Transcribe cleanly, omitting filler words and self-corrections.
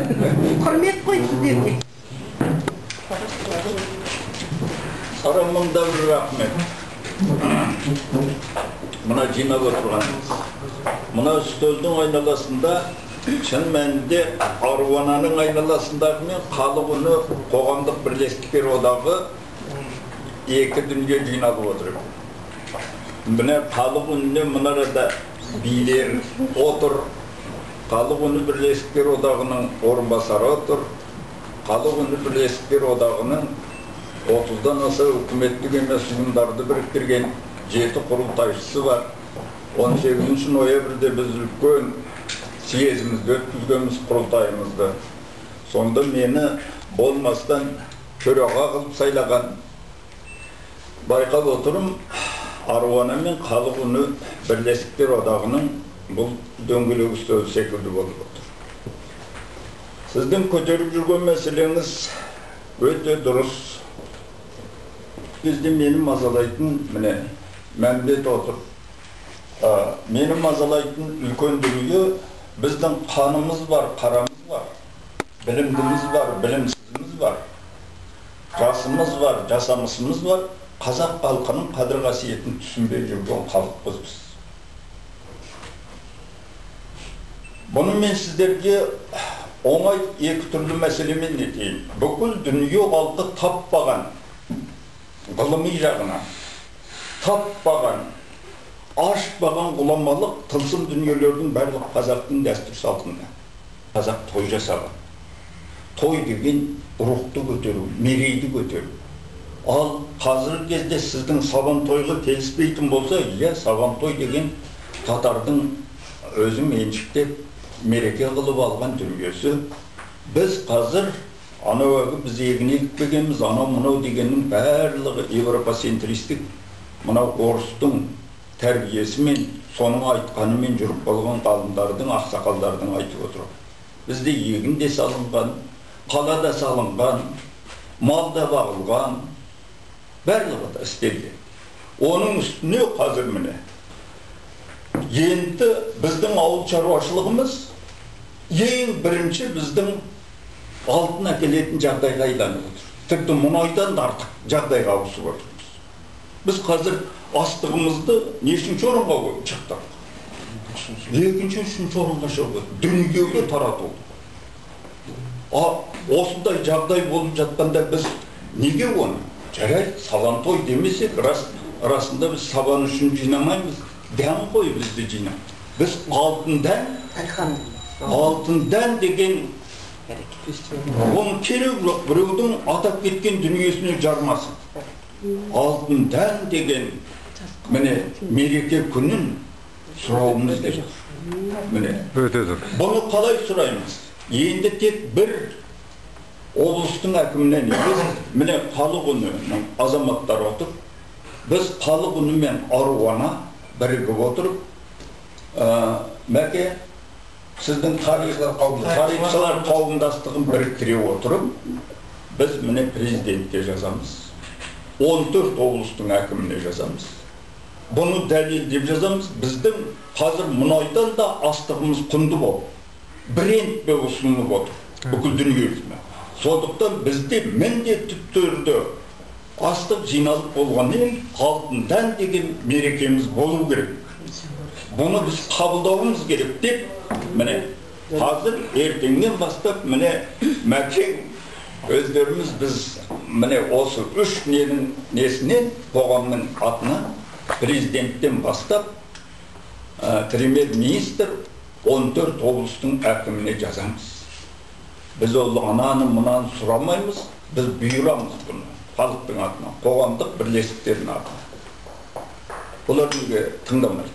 Құрмет қой сіздерге. Ара мыңда бір рахмет. Мына жинап отырғанымыз. Мына үстелдің айналасында шын мәнінде Аруананың айналасындағы мен Халық үні қоғамдық бірлестіктер одағы екі дүние жиналып отыр. Міне, Халық үніне мына арада билер отыр. Халық үні бірлестіктер одағының орынбасары отыр. Халық үні бірлестіктер одағының 30-дан аса үкіметтік емес ұйымдарды біріктірген 7 құрылтайшысы бар. 18 ноябрьде біз үлкен съезімізді өткізгенбіз, құрылтайымызды. Сонда мені болмастан төраға қылып сайлаған. Байқап отырым, Аруана мен Халық үні бірлестіктер одағының бұл дөңгелек үстел секілді болып отыр. Сіздің көтеріп жүрген мәселеңіз өте дұрыс. Бізде мені мазалайтын, міне, Мәмбет отыр. Мені мазалайтын үлкен дүние: біздің қанымыз бар, қарамыз бар, білімдіміз бар, білімсізіміз бар, жасымыз бар, жасамысымыз бар. Қазақ халқының қадір қасиетін түсінбей жүрген халықпыз біз. Бұны мен сіздерге оңай екі түрлі мәселемен нетейін. Бүкіл дүние халқы таппаған, ғылыми жағынан таппаған, ашпаған ғұламалық тылсым дүниелердің барлығы қазақтың дәстүр салтында. Қазақ той жасаған. Той деген рухты көтеру, мерейді көтеру. Ал қазіргі кезде сіздің сабан тойға келіспейтін болса, иә, сабан той деген татардың өзі меншіктеп мереке қылып алған дүниесі. Біз қазір анау әлгі біз егін екпегенбіз, анау мынау дегеннің барлығы европацентристік, мынау орыстың тәрбиесімен, соның айтқанымен жүріп қалған ғалымдардың, ақсақалдардың айтып отыр. Бізде егін де салынған, қала да салынған, мал да бағылған, барлығы да істелген. Оның үстіне қазір, міне, енді біздің ауыл шаруашылығымыз ең бірінші біздің алтын әкелетін жағдайға айланып отыр. Тіпті мұнайдан да артық жағдайға ауысып отырмыз. Біз қазір астығымызды нешінші орынға қойып шықтық? Екінші, үшінші орынға шығып, дүниеге таратылды. А осындай жағдай болып жатқанда біз неге оны, жарайды, сабан той демесек, рас, расында біз сабан үшін жинамаймыз, дән қой бізді жинап. Біз алтын дән, алтын дән деген оның керегі жоқ, біреудің атап кеткен дүниесіне жармасын. Алтын дән деген, міне, мереке күнін сұрауымыз керек. Міне, өте дұрыс. Бұны қалай сұраймыз? Енді тек бір облыстың әкімінен емес, міне, Халық үнінің азаматтары отыр. Біз Халық үні мен Аруана бірігіп отырып, Мәке, сіздің тарихшылар қауымдастығын біріктіре отырып, біз, міне, президентке жазамыз, 14 облыстың әкіміне жазамыз, бұны дәлелдеп жазамыз. Біздің қазір мұнайдан да астығымыз құнды болып, бренд болып ұсынылып отыр бүкіл дүние жүзіне. Сондықтан бізде міндетті түрде астық жиналып болғаннан кейін алтын дән деген мерекеміз болу керек, бұны біз қабылдауымыз керек деп, міне, қазір ертеңнен бастап, міне, Мәкең, өздеріміз, біз, міне, осы үш ненің несінен, қоғамның атынан президенттен бастап премьер министр, 14 облыстың әкіміне жазамыз. Біз ол ананы мынаны сұрамаймыз, біз бұйырамыз бұны халықтың атынан, қоғамдық бірлестіктердің атынан. Олар неге тыңдамайды?